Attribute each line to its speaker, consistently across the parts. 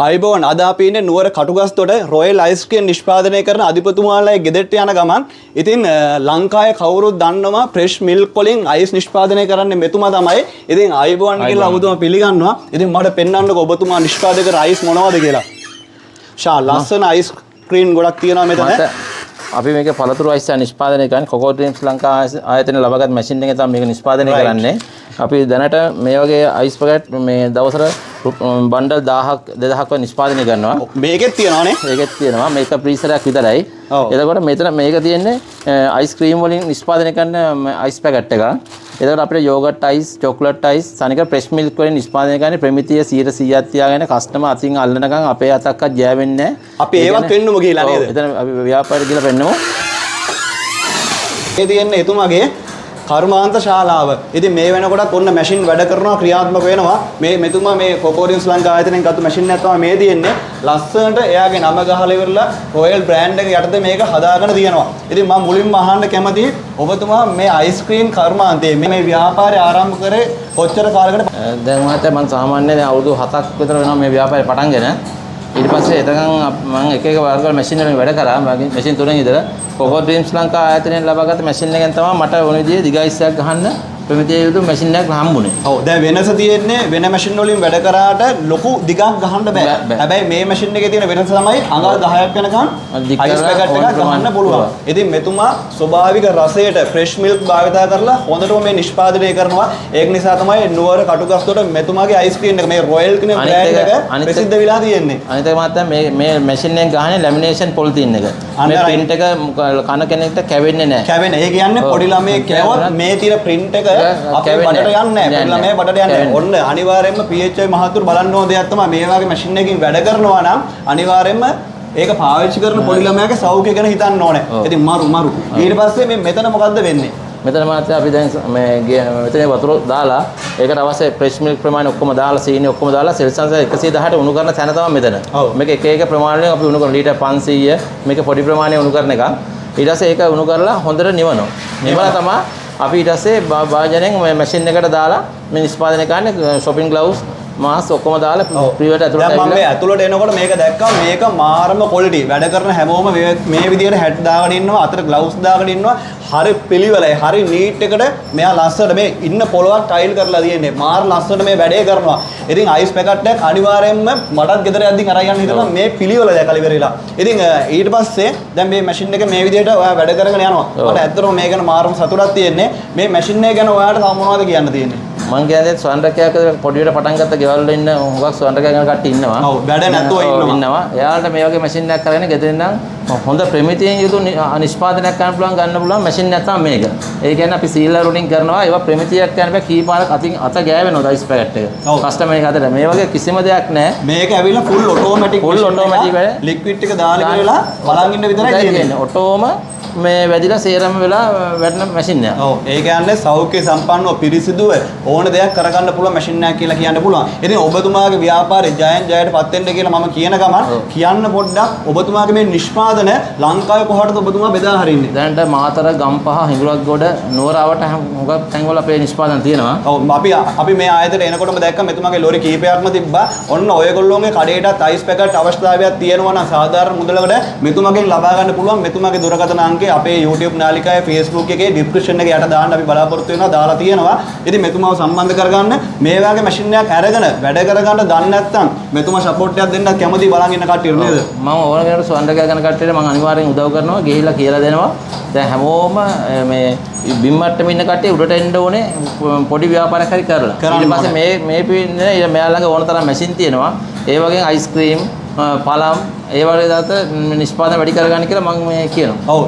Speaker 1: ආයුබෝවන්, අද අපි ඉන්නේ නුවර කටුගස්තොට රොයල් අයිස්ක්‍රීම් නිෂ්පාදනය කරන අධිපතිතුමාලාගේ ගෙදරට යන ගමන්. ඉතින් ලංකාවේ කවුරුත් දන්නවා ෆ්‍රෙෂ් මිල්ක් වලින් අයිස් නිෂ්පාදනය කරන්නේ මෙතුමා තමයි. ඉතින් ආයුබෝවන් කියලා ඔබතුමා පිළිගන්නවා. ඉතින් මට පෙන්වන්නකෝ ඔබතුමා නිෂ්පාදනය කරන අයිස් මොනවද කියලා. ෂා, ලස්සන අයිස්ක්‍රීම් ගොඩක් තියෙනවා මෙතන.
Speaker 2: මට අපි මේක පළතුරු අයිස් නිෂ්පාදනය කරන්නේ කොකෝ ඩ්‍රීම්ස් ලංකා ආයතනය ලබාගත් මැෂින් එකෙන් තමයි මේක නිෂ්පාදනය කරන්නේ. අපි දැනට මේ වගේ අයිස් පැකට් මේ දවසට බණ්ඩල් 1000ක් 2000ක් වගේ නිෂ්පාදනය කරනවා.
Speaker 1: මේකෙත් තියෙනවානේ.
Speaker 2: ඒකෙත් තියෙනවා. මේක ෆ්‍රීසර් එකක් විතරයි. එතකොට මෙතන මේක තියෙන්නේ අයිස් ක්‍රීම් වලින් නිෂ්පාදනය කරන අයිස් පැකට් එකක්. එතකොට අපිට යෝගට් අයිස්, චොක්ලට් අයිස්, තනිකර ෆ්‍රෙෂ් මිල්ක් වලින් නිෂ්පාදනය කරන්නේ ප්‍රමිතිය 100%ක් තියාගෙන කස්ටමර් අතින් අල්ලනකම් අපේ අතක්වත් ගෑවෙන්නේ නැහැ.
Speaker 1: අපි ඒවත් පෙන්නුමු ගිහිලා නේද?
Speaker 2: එතන අපි ව්‍යාපාරෙ ගිහලා පෙන්නමු.
Speaker 1: මේ තියෙන්නේ එතුමාගේ කර්මාන්ත ශාලාව. ඉතින් මේ වෙනකොටත් ඔන්න මැෂින් වැඩ කරනවා, ක්‍රියාත්මක වෙනවා. මේ මෙතුමා මේ කොකෝ ඩ්‍රීම්ස් ලංකා ආයතනයෙන් ගත්ත මැෂින් එකක් තමයි මේ තියෙන්නේ. ලස්සනට එයාගේ නම ගහලා ඉවරලා රොයල් බ්‍රෑන්ඩ් එක යටතේ මේක හදාගෙන තියෙනවා. ඉතින් මම මුලින්ම අහන්න කැමතියි ඔබතුමා මේ අයිස්ක්‍රීම් කර්මාන්තයේ මේ ව්‍යාපාරය ආරම්භ කරේ කොච්චර කාලයකට?
Speaker 2: දැන් මහත්තයා, මං සාමාන්‍යයෙන් දැන් අවුරුදු 7ක් විතර වෙනවා මේ ව්‍යාපාරේ පටන්ගෙන. ඊට පස්සේ එතකන් මං එක එක වර්ග වල මැෂින් වලින් වැඩ කරා. මගේ මැෂින් තුනෙන් ඉඳලා කොකෝ ඩ්‍රීම්ස් ලංකා ආයතනයෙන් ලබාගත් මැෂින් එකෙන් තමයි මට ඕන විදිහේ දිග අයිස් එකක් ගහන්න ප්‍රමිතිය යුතු මැෂින් එකක් හම්බුනේ.
Speaker 1: ඔව්, දැන් වෙනස තියෙන්නේ වෙන මැෂින් වලින් වැඩ කරාට ලොකු දිගක් ගහන්න බෑ.
Speaker 2: බෑ.
Speaker 1: හැබැයි මේ මැෂින් එකේ තියෙන වෙනස තමයි අඟල් 10ක් වෙනකන්
Speaker 2: දික්
Speaker 1: අයිස්
Speaker 2: කරලා
Speaker 1: පැකට්
Speaker 2: ඕන
Speaker 1: එකක් ගහන්න
Speaker 2: ප්‍රමාණය
Speaker 1: පුළුවන්.
Speaker 2: පුළුවන්.
Speaker 1: ඉතින් මෙතුමා ස්වභාවික රසයට ෆ්‍රෙෂ් මිල්ක් භාවිතා කරලා හොඳටම මේ නිෂ්පාදනය කරනවා. ඒක නිසා තමයි නුවර කටුගස්තොට මෙතුමාගේ අයිස්ක්‍රීම් එක, මේ රොයල් කියන
Speaker 2: අනිත්
Speaker 1: බ්‍රෑන්ඩ් එක ප්‍රසිද්ධ වෙලා තියෙන්නේ.
Speaker 2: අනිත් එක මහත්තයා, මේ මේ මැෂින් එකෙන් ගහන්නේ ලැමිනේෂන් පොලිතීන් එක.
Speaker 1: අන්න
Speaker 2: මේ
Speaker 1: right.
Speaker 2: Print එක කන කෙනෙක්ට කැවෙන්නේ නැහැ.
Speaker 1: කැවෙන. ඒ කියන්නේ පොඩි ළමයෙක් කෑවොත් මේ තියෙන ප්‍රින්ට් එක අපේ
Speaker 2: කැවෙන්නේ
Speaker 1: බඩට යන්නේ නැහැ.
Speaker 2: නෑ,
Speaker 1: පොඩි ළමයා බඩට යන්නේ නැහැ.
Speaker 2: කැවෙන්නේ.
Speaker 1: ඔන්න අනිවාර්යයෙන්ම PHI මහතුරු බලන්න ඕන දෙයක් තමයි මේ වගේ මැෂින් එකකින් වැඩ කරනවා නම් අනිවාර්යයෙන්ම ඒක පාවිච්චි කරන පොඩි ළමයාගේ සෞඛ්‍ය ගැන හිතන්න ඕනේ. ඉතින් මරු මරු. ඊට පස්සේ මේ මෙතන මොකද්ද වෙන්නේ?
Speaker 2: මෙතන මහත්තයා, අපි දැන් මේ මෙතන වතුර දාලා ඒකට අවශ්‍ය ෆ්‍රෙෂ් මිල්ක් ප්‍රමාණය ඔක්කොම දාලා, සීනි ඔක්කොම දාලා සෙල්සියස් 118 උණු කරන තැන තමයි මෙතන. මේක එක එක ප්‍රමාණයෙන් අපි උණු කරන ලීටර් 500, මේක පොඩි ප්‍රමාණය උණු කරන එක. ඊට පස්සේ ඒක උණු කරලා හොඳට නිවනවා. නිවලා තමයි අපි ඊට පස්සේ භාජනයෙන් මේ මැෂින් එකට දාලා මේ නිෂ්පාදනය කරන්නේ. ෂොපින් ග්ලව්ස්, මාස්ක් ඔක්කොම දාලා ප්‍රීවට ඇතුළට
Speaker 1: දැන් මම මේ
Speaker 2: ඇවිල්ලා
Speaker 1: ඇතුළට එනකොට මේක දැක්කම මේක මාරම ක්වොලිටි. වැඩ කරන හැමෝම මේ මේ විදියට හැට් දාගෙන ඉන්නවා, අතට ග්ලව්ස් දාගෙන ඉන්නවා. හරි පිළිවෙලයි, හරි නීට් එකට මෙයා ලස්සනට මේ ඉන්න පොළොවක් ටයිල් කරලා තියෙන්නේ. මාර ලස්සනට මේ වැඩේ කරනවා. ඉතින් අයිස් පැකට් එකක් අනිවාර්යයෙන්ම මටත් ගෙදර යද්දින් අරන් යන්න හිතෙනවා මේ පිළිවෙල දැකලා ඉවරලා. ඉතින් ඊට පස්සේ දැන් මේ මැෂින් එක මේ විදියට ඔයා වැඩ කරගෙන යනවා. මට ඇත්තටම මේ ගැන මාරම සතුටක් තියෙන්නේ. මේ මැෂින් එක ගැන ඔයාට තව මොනවද කියන්න තියෙන්නේ?
Speaker 2: මං කියන්නේ ස්වයං රැකියාව කරලා පොඩියට පටන් ගත්ත ගෙවල් වල ඉන්න හුඟක් ස්වයං රැකියාව කරන කට්ටිය ඉන්නවා.
Speaker 1: ඔව්, වැඩ නැතුව ඉන්නවා.
Speaker 2: ඉන්නවා. එයාලට මේ වගේ මැෂින් එකක් අරගෙන ගෙදරින් නම් හොඳ ප්‍රමිතියෙන් යුතු නිෂ්පාදනයක් කරන්න පුළුවන්, ගන්න පුළුවන් මැෂින් එකක් තමයි මේක. ඒ කියන්නේ අපි සීලර් වලින් කරනවා. ඒවා ප්‍රමිතියක් යන බෑ, කී පාරක් අතින් අත ගෑවෙනවා අයිස් පැකට් එක. කස්ටමර් එක අතට. මේ වගේ කිසිම දෙයක් නැහැ.
Speaker 1: මේක ඇවිල්ලා ෆුල් ඔටෝමැටික්.
Speaker 2: Full automatic වැඩ.
Speaker 1: ලික්විඩ් ටික දාලා ඉවරලා බලන් ඉන්න විතරයි තියෙන්නේ.
Speaker 2: ඔටෝම මේ වැදිලා සේරම වෙලා වැටෙන මැෂින් එකක්.
Speaker 1: ඔව්, ඒ කියන්නේ සෞඛ්‍ය සම්පන්නව පිරිසිදුව ඕන දෙයක් කරගන්න පුළුවන් මැෂින් එකක් කියලා කියන්න පුළුවන්. ඉතින් ඔබතුමාගේ ව්‍යාපාරේ ජයෙන් ජයට පත් වෙන්න කියලා මම කියන ගමන් කියන්න පොඩ්ඩක් ඔබතුමාගේ මේ නිෂ්පාදන ලංකාවේ කොහටද ඔබතුමා බෙදා හරින්නේ?
Speaker 2: දැනට මාතර, ගම්පහ, හිඟුරක්ගොඩ, නුවර අවට හුඟක් තැන්වල අපේ නිෂ්පාදන තියෙනවා.
Speaker 1: ඔව්, අපි අපි මේ ආයතනයට එනකොටම දැක්ක මෙතුමාගේ ලොරි කීපයක්ම තිබ්බා. ඔන්න ඔයගොල්ලෝගේ කඩේටත් අයිස් පැකට් අවශ්‍යතාවයක් තියෙනවා නම් සාධාරණ මුදලකට මෙතුමාගෙන් ලබා ගන්න පුළුවන්. මෙතුමාගේ දුරකථන අංකය අපේ YouTube නාලිකාවේ, Facebook එකේ ඩිස්ක්‍රිප්ෂන් එකේ යට දාන්න අපි බලාපොරොත්තු වෙනවා. දාලා තියෙනවා. ඉතින් මෙතුමාව සම්බන්ධ කරගන්න. මේ වගේ මැෂින් එකක් අරගෙන වැඩ කරගන්න දන්නේ නැත්නම් මෙතුමා සපෝට් එකක් දෙන්නත් කැමතියි බලන් ඉන්න කට්ටියට නේද?
Speaker 2: මම ඕන කෙනෙකුට ස්වයං රැකියාව කරන කට්ටියට මම අනිවාර්යෙන් උදව් කරනවා, ගිහිල්ලා කියලා දෙනවා. දැන් හැමෝම මේ බිම් මට්ටමේ ඉන්න කට්ටිය උඩට එන්න ඕනේ පොඩි ව්‍යාපාරයක් හරි කරලා.
Speaker 1: කරන්න
Speaker 2: ඊට පස්සේ
Speaker 1: ඕනේ.
Speaker 2: මේ මේ පින්නේ ඊට මෙයා ළඟ ඕන තරම් මැෂින් තියෙනවා. ඒ වගේම අයිස්ක්‍රීම්, පළම් ඒ වගේ දාත නිෂ්පාදන වැඩි කරගන්න කියලා මම මේ කියනවා.
Speaker 1: ඔව්.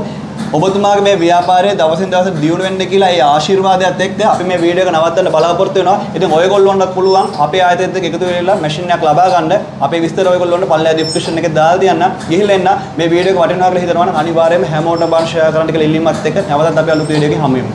Speaker 1: ඔබතුමාගේ මේ ව්‍යාපාරය දවසින් දවස දියුණු වෙන්න කියලා ඒ ආශිර්වාදයත් එක්ක අපි මේ වීඩියෝ එක නවත්තන්න බලාපොරොත්තු වෙනවා. ඉතින් ඔයගොල්ලොන්ටත් පුළුවන් අපේ ආයතනයත් එක්ක එකතු වෙලා මැෂින් එකක් ලබා ගන්න. අපේ විස්තර ඔයගොල්ලොන්ට පල්ලෙහා ඩිස්ක්‍රිප්ෂන් එකේ දාලා තියන්න. ගිහිල්ලා එන්න. මේ වීඩියෝ එක වටිනවා කියලා හිතනවා නම් අනිවාර්යයෙන්ම හැමෝටම බලන්න ෂෙයා කරන්න කියලා ඉල්ලීමත් එක්ක නැවතත් අපි අලුත් වීඩියෝ එකකින් හමු වෙමු.